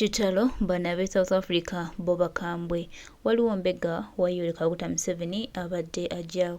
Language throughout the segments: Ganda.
Kitalo, bano ab'e South Africa bo bakambwe. Waliwo mbega wa Yoweri Kaguta Museveni abadde ajja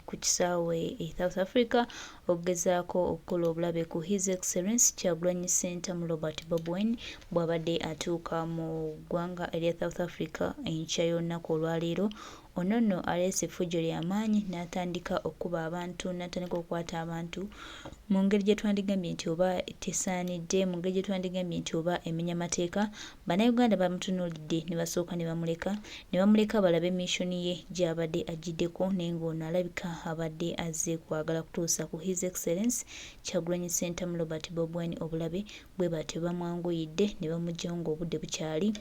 ku kisaawe e South Africa okugezaako okukola obulabe ku His Excellence Kyagulanyi Ssentamu Robert Bobi Wine bw'abadde atuuka mu ggwanga erya South Africa enkya y'olunaku olwaleero. Ono nno aleese effujjo lya maanyi n'atandika okukuba abantu n'atandika okukwata abantu mu ngeri gye twandigambye nti oba tesaanidde, mu ngeri gye twandigambye nti oba emenya mateeka. Bannayuganda bamutunuulidde ne basooka ne bamuleka ne bamuleka balabe mission ye gy'abadde ajjiddeko naye ng'ono alabika abadde azze kwagala kutuusa ku His Excellence Kyagulanyi Ssentamu Robert Bobi Wine obulabe bwe batyo bamwanguyidde ne bamuggyawo ng'obudde bukyali.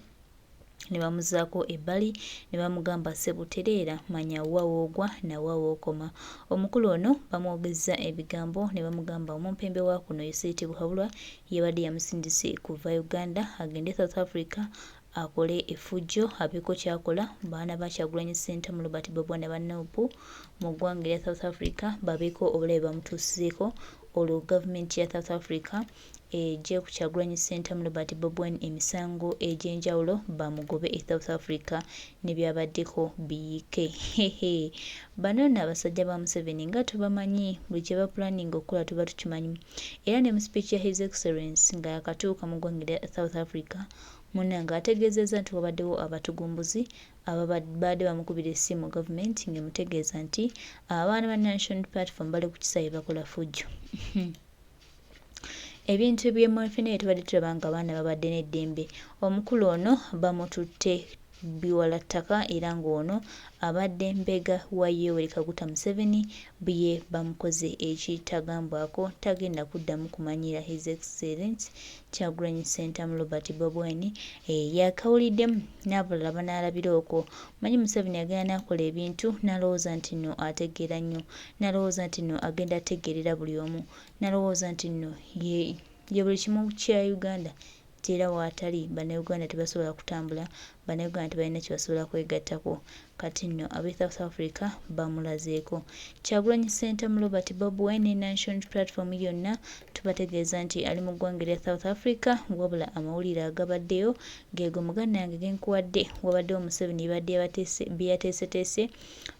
Ne bamuzzaako ebbali ne bamugamba ssebo tereera manya wa w'ogwa na wa w'okoma. Omukulu ono bamwogezza ebigambo ne bamugamba omumpembe wa kuno Yoseri Tibuhaburwa yabadde yamusindise kuva Uganda agende South Africa akole effujjo abeeko ky'akola baana ba Kyagulanyi Ssentamu Robert Bobi Wine aba Nup mu ggwanga erya South Africa babeeko obulabe bamutuusizeeko olwo gavumenti ya South Africa Eggye ku Kyagulanyi Ssentamu Robert Bobi Wine emisango egy'enjawulo bamugobe e South Africa ne by'abaddeko biyiike. Hehe. Bano nno abasajja ba Museveni nga tubamanyi buli kye bapulaninga okukola tuba tukimanyi. Era ne mu speech ya His Excellence nga yakatuuka mu ggwanga erya South Africa munnange ategeezezza nti wabaddewo abatugumbuzi ababadde bamukubira essimu gavumenti ng'emutegeeza nti abaana ba National Unity Platform bali ku kisaawe bakola ffujjo. Ebintu by'e Monfine tubadde tulaba nga abaana babadde n'eddembe. Omukulu ono bamututte biwala ttaka era ng'ono abadde mbega wa Yoweri Kaguta Museveni ye bamukoze ekitagambwako tagenda kuddamu kumanyiira His Excellency Kyagulanyi Ssentamu Robert Bobi Wine yakawuliddemu n'abalala banaalabira okwo. Omanyi Museveni agenda n'akola ebintu n'alowooza nti nno ategeera nnyo, n'alowooza nti nno agenda ategeerera buli omu. Nalowooza nti nno ye ye buli kimu kya Uganda nti era w'atali Bannayuganda tebasobola kutambula, Bannayuganda tebalina kye basobola kwegattako. Kati nno ab'e South Africa bamulazeeko. Kyagulanyi Ssentamu Robert Bobi Wine ne National Unity Platform yonna tubategeeza nti ali mu ggwanga erya South Africa wabula amawulire agabaddeyo geego muganda wange ge nkuwadde. Wabaddewo Museveni bye yateeseteese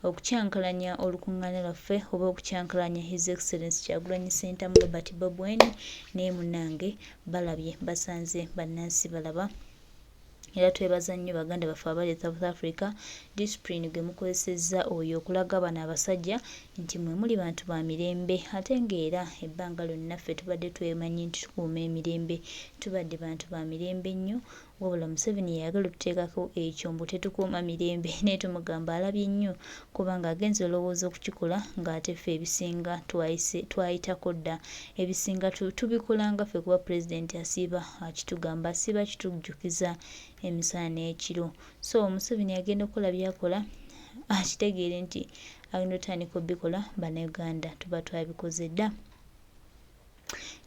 okukyankalanya olukungaana lwaffe oba okukyankalanya His Excellency Kyagulanyi Ssentamu Robert Bobi Wine naye munange balabye basanze bannansi balaba era twebaza nnyo baganda baffe abali e South Africa discipline gwe mukozesezza oyo okulaga bano abasajja nti mwe muli bantu ba mirembe ate ng'era ebbanga lyonna ffe tubadde twemanyi nti tukuuma emirembe tubadde bantu ba mirembe nnyo Wabula Museveni yeyagala otuteekako ekyo mbu tetukuuma mirembe naye tumugamba alabye nnyo kubanga agenze olowooza okukikola nga ate ffe ebisinga twayise twayitako dda ebisinga tubikola nga ffe kuba president asiiba akitugamba asiiba akitujjukiza emisana n'ekiro so Museveni agenda okukola byakola akitegeere nti agenda otandika obikola banauganda tuba twabikoze dda.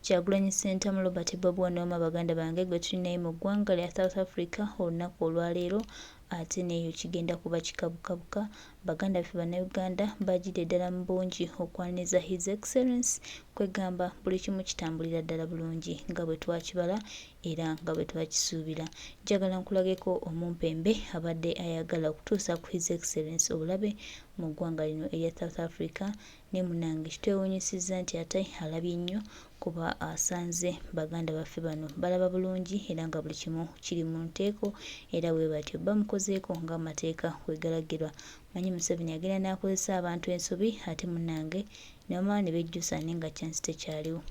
Kyagulanyi Ssentamu Robert Bobi Wine omu baganda bange gwe tuli naye mu ggwanga lya South Africa olunaku olwaleero ate n'eyo kigenda kuba kikabukabuka. Baganda baffe Bannayuganda bajjidde ddala mu bungi okwaniriza His Excellence kwegamba buli kimu kitambulira ddala bulungi nga bwe twakibala era nga bwe twakisuubira. Njagala nkulageko omumpembe abadde ayagala okutuusa ku His Excellence obulabe mu ggwanga lino erya South Africa Naye munange kitwewunyisizza nti ate alabye nnyo kuba asanze baganda baffe bano balaba bulungi era nga buli kimu kiri mu nteeko era bwebatyo bamukozeeko nga amateeka wegalagirwa. Manyi Museveni agenda nakozesa abantu ensobi ate munange nebamala nebejjusa naye nga chance tekyaliwo.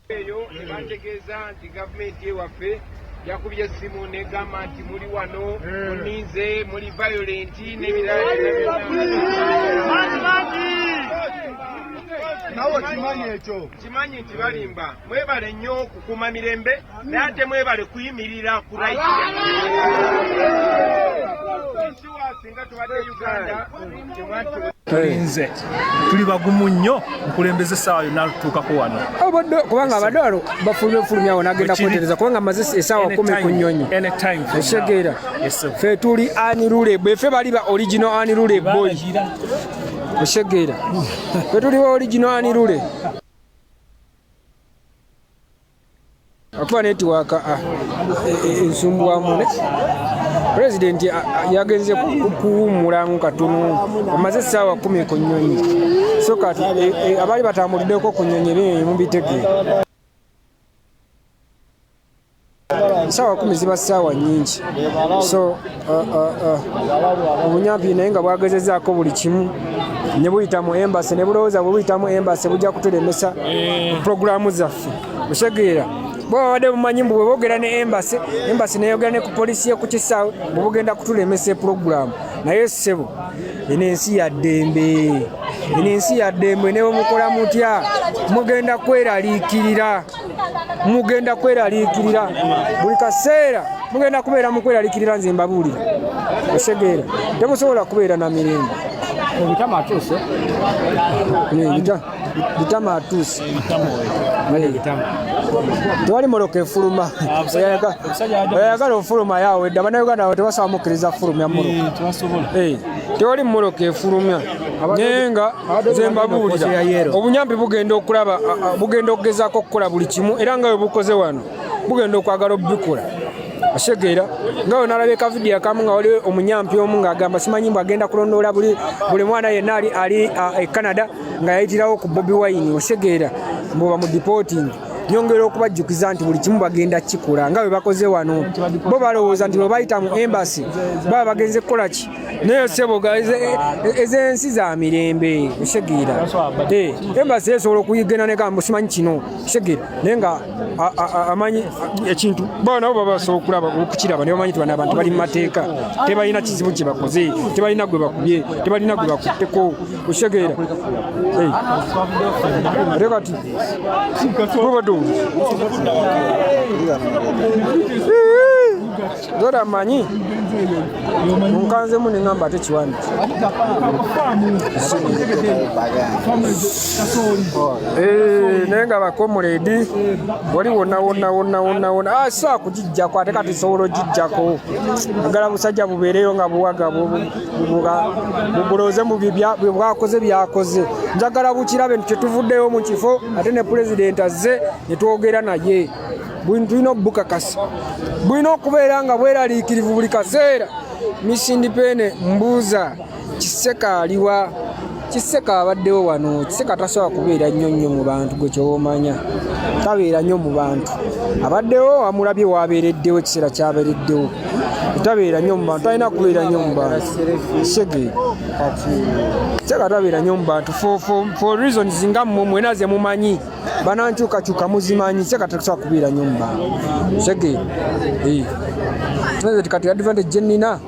Eyo ne bantegeeza nti gavumenti ewaffe yakubye essimu negamba nti muli wano muninze muli violent n'ebirala. Nawe okimanyi ekyo? Kimanyi nti balimba. Mwebale nnyo kukuuma mirembe naye ate mwebale kuyimirira ku right. Tulinze, tuli bagumu nnyo, mukulembeze essaawa yonna tutuukako wano. Kubanga abadde wano bafulumya ofulumyawo nagenda kwetereza kubanga amaze essaawa 10 ku nnyonyi. Osegeera, ffe tuli unruly boy, ffe bali ba original unruly boy. Osegeera, ffe tuli ba original unruly. Akuba netiwaaka ensumbuwamu. Pulezidenti yagenze kuwummulamu katono, amaze essaawa 10 ku nnyonyi. So kati abaali batambuliddeko ku nnyonyi ebyo mubitegeera. Essaawa 10 ziba ssaawa nnyingi. So obunyampi naye nga bwagezezzaako buli kimu ne buyita mu embassy, ne bulowooza bwe buyita mu embassy bujja kutulemesa puroguraamu zaffe. Osegeera, bo babadde bumanyi mbu bwe boogera ne embassy, embassy neyogera ne ku poliisi y'oku kisaawe, bwe bugenda kutulemesa puroguraamu. Naye ssebo, eno ensi ya ddembe, eno ensi ya ddembe. Ne bwe mukola mutya mugenda kweraliikirira, mugenda kweraliikirira buli kaseera, mugenda kubeera mu kweraliikirira. Nze mbabuulira, osegeera, temusobola kubeera na mirembe. Bitama atuuse. Bitama atuuse, tewali mmotoka efuluma. Oyagala ofuluma yawedde. Abannayuganda tebasobola mukkiriza fulumya mmotoka, tewali mmotoka efulumya. Naye nga nze mbabuulira, obunyampi bugenda okulaba, bugenda okugezaako okukola buli kimu, era nga bwe bukoze wano bugenda okwagala obubikola. Osegeera, nga we nalabye ka vidiyo akamu nga waliwo omunyampi omu ng'agamba simanyi mbu agenda kulondoola buli mwana yenna ali e Canada nga yayitirawo ku Bobi Wine. Osegeera, mbu bamu deporting. Nyongera okubajjukiza nti buli kimu bagenda kukikola nga bwe bakoze wano. Bo balowooza nti bwe bayita mu embassy baba bagenze kukola ki, naye ssebo, ez'ensi za mirembe. Osegeera, embassy esobola okuyigenda negamba simanyi kino. Osegeera, naye nga amanyi ekintu bo nabo baba basobola okulaba, okukiraba ne bamanyi nti bano abantu bali mu mateeka, tebalina kizibu kye bakoze, tebalina gwe bakubye, tebalina gwe bakutteko. Osegeera, ate kati bubadde zora manyi nkanzemu neŋamba ate kiwani. Naye nga bakomuledi wali wonna wonna wonna wonna wonna, saa kugijjako ate kati sobola ogijjako. Agala busajja bubeereyo nga buwaga bulowooze mu bwakoze byakoze. Njagala bukirabe nti tetuvuddeyo mu kifo, ate ne pulezidenti azze ne twogera naye. Tulina obukakasa, bulina okubeera nga bweraliikirivu buli kaseera. Misindipene mbuuza, Kiseka aliwa? Kiseka abaddewo wano. Kiseka tasobola kubeera nnyo nnyo mu bantu, gwe kyobomanya tabeera nnyo mu bantu. Abaddewo amulabye wabeereddewo ekiseera kyabeereddewo, tabeera nnyo mu bantu, talina kubeera nnyo mu bantu. Kiseka tabeera nnyo mu bantu for reasons nga mmwe mwena ze mumanyi, banankyukakyuka muzimanyi. Kiseka tasobola kubeera nnyo mu bantu. Sege kati advantage gye nnina,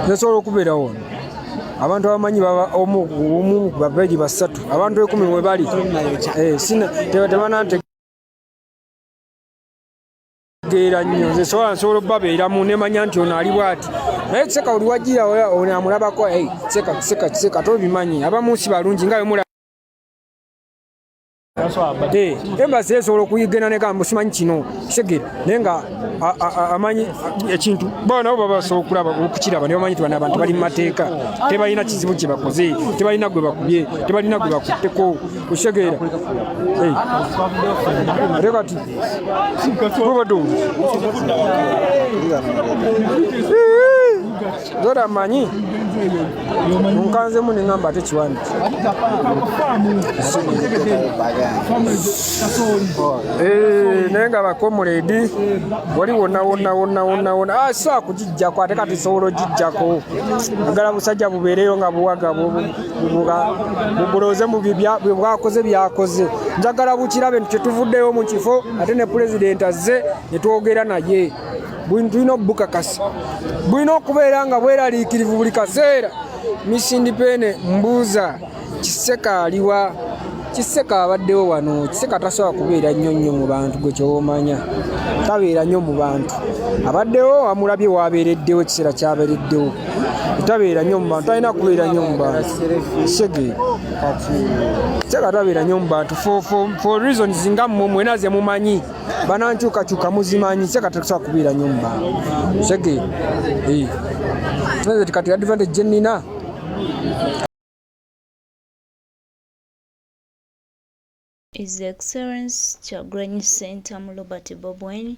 nsobola okubeerawo wano abantu abamanyi baba omu omu, babiri, basatu, abantu 10 we bali tebanantegeera nnyo. Nze nsobola obbabeeramu nemanya nti ono ali bwati, naye Kiseka oli wajjira ono amulabako. Kiseka, Kiseka, Kiseka tobimanyi, abamu si balungi nga bwemulaba. Embassy esobola okuyigenda negamba simanyi kino. Osegeera, naye nga amanyi ekintu bo nabo baba basobola okulaba, okukiraba ne bamanyi nti bano abantu bali mu mateeka, tebalina kizibu kye bakoze, tebalina gwe bakubye, tebalina gwe bakutteko. Osegeera, ate kati bubadde zora manyi nkanzemu neŋamba ate kiwani. Naye nga bakomuledi wali wonna wonna wonna wonna wonna, saa kugijjako ate kati sobola ogijjako. Agala busajja bubeereyo nga buwaga bulowooze mu bwakoze byakoze. Njagala bukirabe nti tetuvuddeyo mu kifo, ate ne pulezidenti azze ne twogera naye. Tulina obukakasa, bulina okubeera nga bweraliikirivu buli kaseera. Misindipene mbuuza, Kiseka aliwa? Kiseka abaddewo wano. Kiseka tasobola kubeera nnyo nnyo mu bantu, gwe ky'omanya tabeera nnyo mu bantu. Abaddewo amulabye wabeereddewo ekiseera kyabeereddewo, tabeera nnyo mu bantu, talina kubeera nnyo mu bantu. Kitegeera, Kiseka tabeera nnyo mu bantu for reasons nga mmwe mwena ze mumanyi, banankyukakyuka muzimanyi. Kiseka tasobola kubeera nnyo mu bantu, kitegeera. Kati advantage gye nnina His Excellence Kyagulanyi Ssentamu Robert Bobi Wine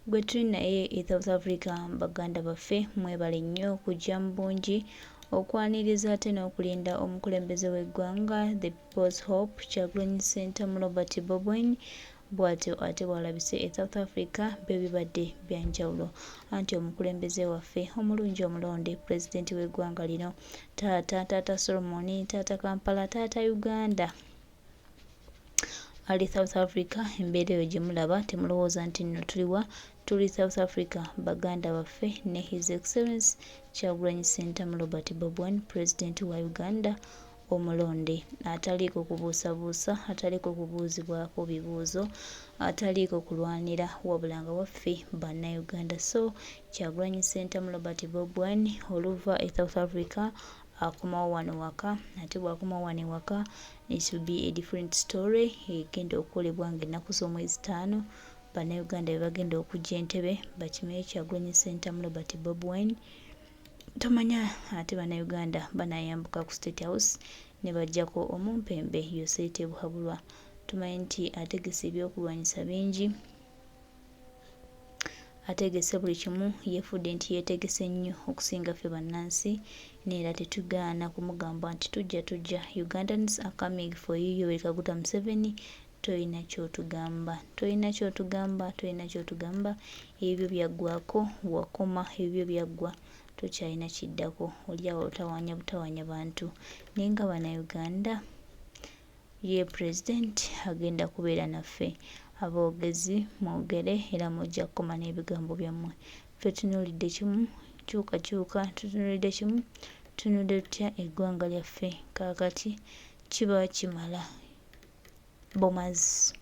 gwe tuli naye e South Africa. Baganda baffe, mwebale nnyo okujja mu bungi okwaniriza ate n'okulinda omukulembeze w'eggwanga, the People's Hope, Kyagulanyi Ssentamu Robert Bobi Wine. Bw'atyo ate bw'alabise e South Africa byo bibadde bya njawulo, anti omukulembeze waffe omulungi omulonde, pulezidenti w'eggwanga lino, taata, taata Solomon, taata Kampala, taata Uganda, ali South Africa. Embeera eyo gye mulaba, temulowooza nti nno tuliwa, tuli South Africa, baganda baffe, ne His Excellence Kyagulanyi Ssentamu Robert Bobi Wine, pulezidenti wa Uganda omulonde, ataliiko kubuusabuusa, ataliiko kubuuzibwako bibuuzo, ataliiko kulwanira, wabula nga waffe Bannayuganda. So Kyagulanyi Ssentamu Robert Bobi Wine oluva e South Africa akomawo wano waka, ate bw'akomawo wano ewaka it will be a different story egenda okukolebwa ng'ennaku z'omwezi 5 Bannayuganda be bagenda okujja Entebbe bakimeye Kyagulanyi Ssentamu Robert Bobi Wine. Tomanya ate Bannayuganda banayambuka ku State House ne bajjako omumpembe Yoweri Tibuhaburwa. Tumanyi nti ategese ebyokulwanyisa bingi, ategese buli kimu, yeefudde nti yeetegese nnyo okusinga ffe bannansi, neera tetugaana kumugamba nti tujja, tujja. Ugandans are coming for you, Yoweri Kaguta Museveni. Toyina kyotugamba, toyina kyotugamba, toyina kyotugamba. Ebyo byaggwako, wakoma, ebyo byaggwa, tokyalina kiddako. Oli awo otawaanya butawaanya bantu, naye nga Bannayuganda ye pulezidenti agenda kubeera naffe. Aboogezi mwogere era mujja kukoma n'ebigambo byammwe. Ffe tunuulidde kimu kyukakyuka, tutunuulidde kimu, tutunudde tutya eggwanga lyaffe. Kaakati kiba kimala bomazi.